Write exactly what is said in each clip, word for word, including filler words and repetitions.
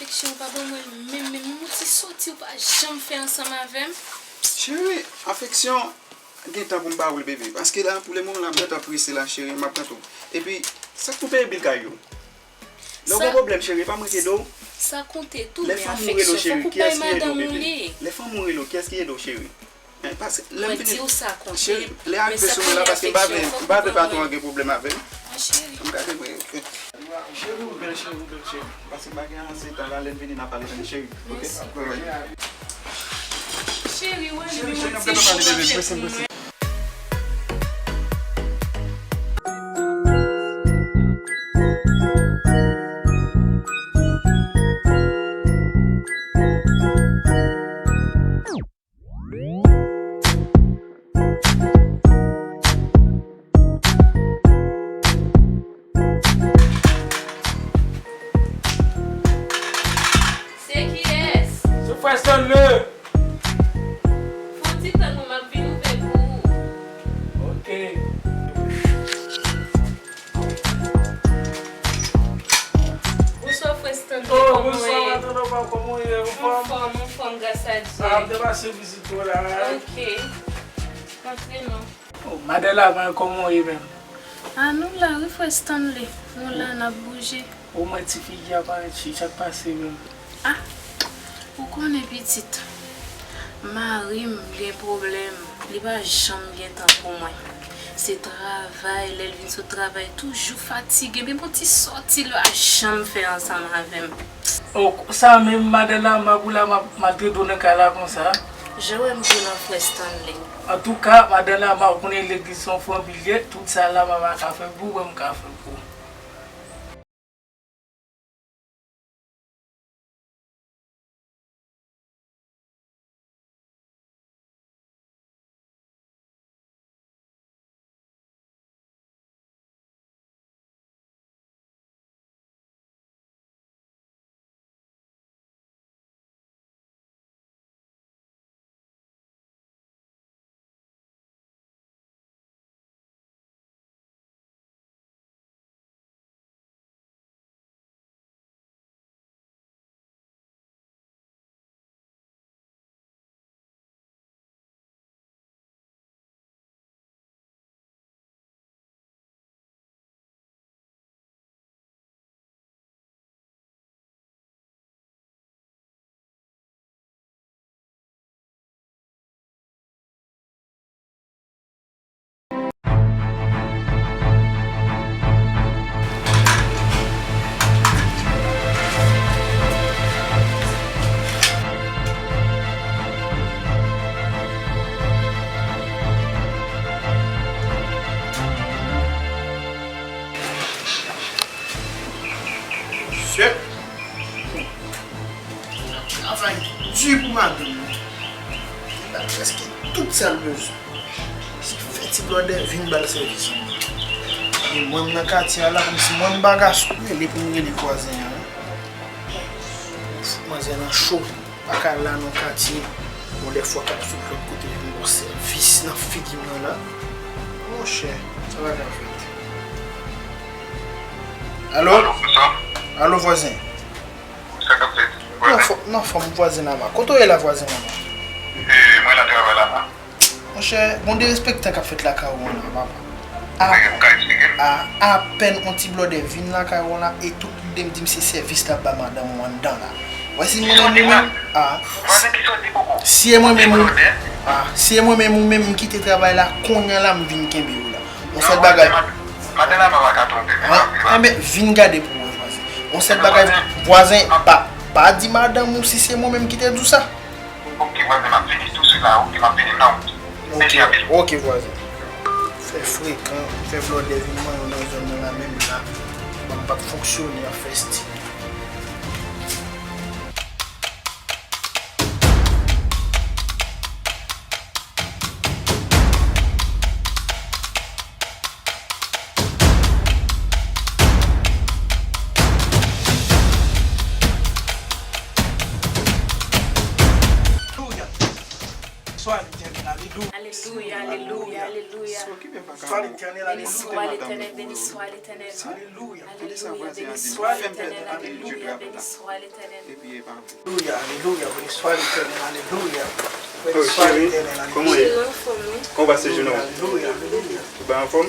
Afeksyon, ou pa ban mwen l menm, menm yon ti soti ou pa janm fè ansanm avè m. Cheri, afeksyon, gen tan pou m ba ou l, bebe. Paske la, pou le moman la, m gentan prese la, cheri, m ap tann ou. Epi, sa k pou peye bil kay yo? Lè w gen pwoblèm, cheri, pa mwen ki ede w. Sa konte tou, men afeksyon, fòk ou bay madanm ou li. Lè fanm ou rele w, kiyès ki ede w, cheri? Paske lè m vini, cheri, lè a rive sou mwen la, paske m pa vle, m pa vle patwon an gen pwoblèm avè m. An, cheri. M gade mwen, ok. Cheri, ou bèl, cheri, ou bèl, cheri. Paske m pa gen ase tan la, lè m vini, n a pale, tande, cheri. Ok? Mèsi. Cheri, w ale, men yon ti jou avèk mwen. Se kiyès? Se frè Stanley. Fè yon ti tann non, m ap vin ouvè pou ou. Ok. Bonswa, frè Stanley. Oh, bonswa, madanm, kòman w ye? Ou anfòm? Anfòm, anfòm, gras a Dye. Ah, m te pase vizite w la. Ok. Antre non. Oh, madanm Lavan, kòman w ye menm? Ah, nou la wi, frè Stanley. Nou la, n ap bouje. Ou mwen ti figi a parèt chich, sa k pase menm? Ah, ou konnen pitit, mari m gen pwoblèm, li pa janm gen tan pou mwen. Se travay, lè l vin sot travay, toujou fatige, menm yon ti sòti l pa janm fè ansanm avè m. Oh, konsa menm, madanm Lavan, pou la m ap maltrete w nan kay la konsa? Jan w wè m jwe nan frè Stanley. Antouka, madanm Lavan, ou konnen legliz se yon fanmi l ye, tout sa Lavan pa ka fè pou ou, mwen m ka fè pou ou. Mesye, l ap travay di pou madanm li. Li ba l prèske tout sa l bezwen. Se fè ti blòdè vin ba l sèvis anmwey. E mwen m nan katye a la, kòmsi mwen m pa gason, rele pou m rele vwazen an. Fout manzè nan cho. Pa ka la nan katye, bon, dèfwa k ap sot lòt kote vin ba w sèvis nan figi m nan la. Monchè, sa pa ka fèt. Alo? Alo, bonswa. Alo, vwazen. Sa k ap fèt? Nan fò-, nan fòm, vwazen Lama. Kote w ye la, vwazen Lama? E, mwen la travay la, pa. Monchè, gon derespektan k ap fèt lakay ou an la, papa. A, a, apèn on ti blòdè vin lakay ou an la, e tout lide m di m se sèvis l ap ba madanm ou anndan la. Wè si mwen menm ou menm, a, si e mwen menm ou, a, si e mwen menm ou menm m kite travay la, kounye a la m vin kenbe ou la. On sèl bagay. Madanm la pa ka twonpe, men. Enben, vin gade pou wè, vwazen. On sèl bagay, vwazen, pa, pa di madanm ou si se mwen menm ki te di w sa. Ok, vwazen, m ap vini touswit la, ok, m ap vini nan. Mèsi anpil. Ok, vwazen. Fè frekan, fè blòdè vin manyen w nan zòn nan la menm la. Ban m p ap fonksyone, ap fè estil. Alelouya. Bonswa, Letyènèl, alelouya. Alelouya. Alelouya, alelouya, alelouya. Beni swa Letènèl, beni swa Letènèl. Alelouya, beni swa Letènèl, alelouya. Beni swa Letènèl. Alelouya, alelouya, beni swa Letènèl, alelouya. Beni swa Letènèl, alelouya. Kòman w ye? Kòman w pase jounen w? Alelouya, alelouya. Ou bay anfòm?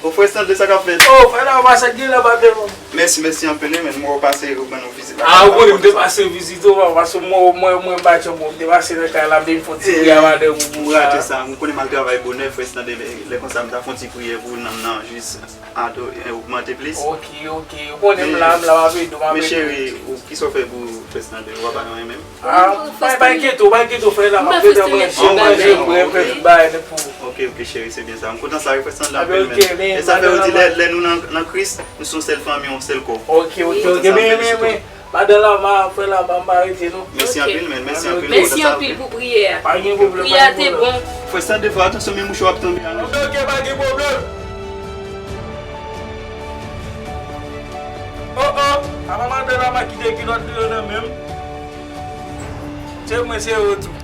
O frè Sandre, sa k ap fèt? O frè la, w pase gen la, pa de moun. Mèsi, mèsi anpil, men mwen pase ou ban nou vizit la. A, ou konnen m te pase vizite w, paske mwen, mwen, mwen pa janm, mwen te pase nan kay la, m te fè yon ti priyè madanm ou pou sa. M rate sa, m konnen m al travay bonè, frè Sandre, lè, lè konsa m ta fè yon ti priyè pou nanm nan jis ato, e, ogmante plis. Ok, ok, ou konnen m la, m la, m ap ede w, m ap ede w. Men cheri, ou, kisa w fè pou frè Sandre, ou pa bay anyen menm? Ah, pa, pa enkyete w, pa enkyete w, frè la, m ap ede w, manje, manje, bwè, fè tout bagay nèt pou ou. Ok, ok, cheri, se byen sa. M kontan sa, wi, frè Sandra, anpil, men. E sa fè yo di, lè, lè nou nan, nan Kris, nou se yon sèl fanmi, yon sèl kò. Ok, ok, ok, men, men, men, madan la, ma, frè la, pa, m pa rete, non. Mèsi anpil, men, mèsi anpil. Mèsi anpil pou priyè a. Pa gen pwoblèm, pa gen pwoblèm. Priyè a te bon. Frè Sandra, fè atansyon, men mouchwa ap tonbe a, non. Ok, ok, pa gen pwoblèm. Oh, oh, apa madan la, ma kite kilòt li yo nan men m. Se mwen, se yo tou.